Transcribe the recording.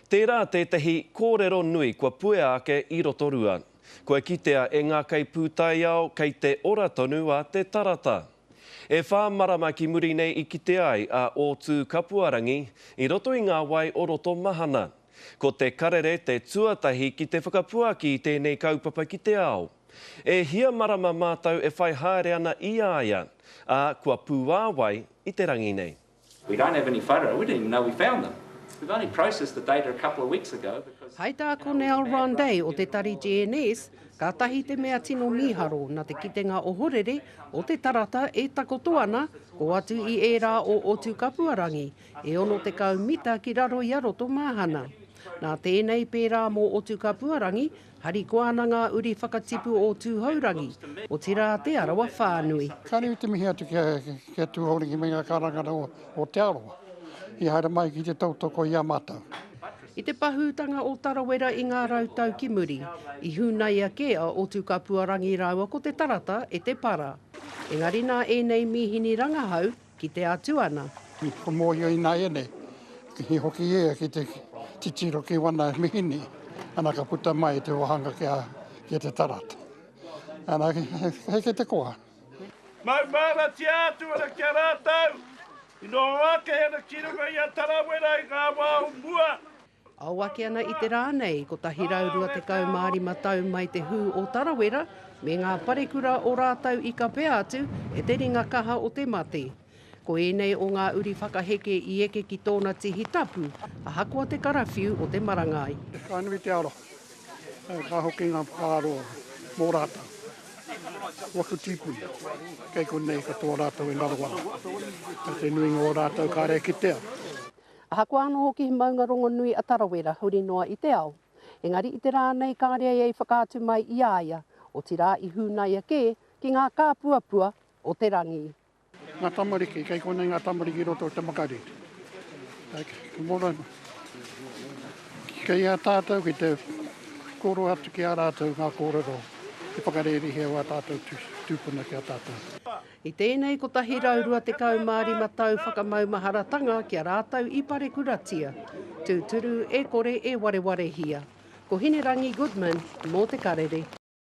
Tērā tētahi kōrero nui kua puea ake i Rotorua. Kua kitea e ngā kaipūtaiao kei te ora tonu a Te Tarata. E whā marama ki muri nei i kite ai a Ōtūkapuarangi i roto i ngā wai o Rotomahana. Ko Te Karere te tuatahi ki te whakapuaki i tēnei kaupapa ki te ao. E hia marama mātou e whai haere ana i a ia, ā, kua pūāwai i te rangi nei. We don't have any photo, we didn't even know we found them. We've only processed the data a couple of weeks ago because. Hai tā Cornel Rondet o te tari GNS, kātahi te mea tino mīharo na te kitenga ohorere o te tarata e takoto ana ko atu i ērā o Otukapuarangi, e 60 mita ki raro i a Rotomahana. Nā tēnei pērā mō Otukapuarangi, Harikoa ana ngā uri whakatipu o Tūhourangi, otirā Te Arawa whānui. Ka nui te mihi atu ki a Tūhourangi me ngā karangara o Te Arawa i haere mai ki te tautoko i a mātou. I te pahūtanga o Tarawera i ngā rautau ki muri, i hunaia kē a Otukapuarangi rāua ko Te Tarata e te para. Engari nā ēnei mīhini rangahau, Kitea atu ana. I whakamōhio ināianei, i hoki ia ki te titiro ki wana mihini, ana ka puta mai te wahanga ki a, ki te tarata. Ana, hei te koa. Maumaharatia atu ana ki a rātou, i noho ake ana ki runga i a Tarawera i ngā wā o mua. Ao ake ana i te rā nei, 125 tau mai te hū o Tarawera me ngā parekura o rātou i kapea atu e te ringa kaha o te mate. Ko ēnei o ngā uri whakaheke i eke ki tōna tihi tapu, ahakoa te karawhiu o te marangai. Ka nui te aroha, ka hoki ngā whakaaro mō rātou. Waku tīpuna, kei konei katoa rātou e ngaro ana. Te nuinga o rātou kāre e kitea. Ahakoa anō hoki he maunga rongonui a Tarawera huri noa i te ao, engari i te rā nei kāre ia i whakaatu mai i a ia, otirā i hūnaia kē ki ngā kāpuapua o te rangi. Ngā tamariki, kei konei ngā tamariki i roto o te makariri. Kei a tātou ki te koro atu ki a rātou ngā kōrero i whakarērihi au a tātou tūpuna ki a tātou. I tēnei 125 tau whakamaumaharatanga ki a rātou i parekuratia, tūturu e kore e warewarehia. Ko Hinerangi Goodman mō Te Karere.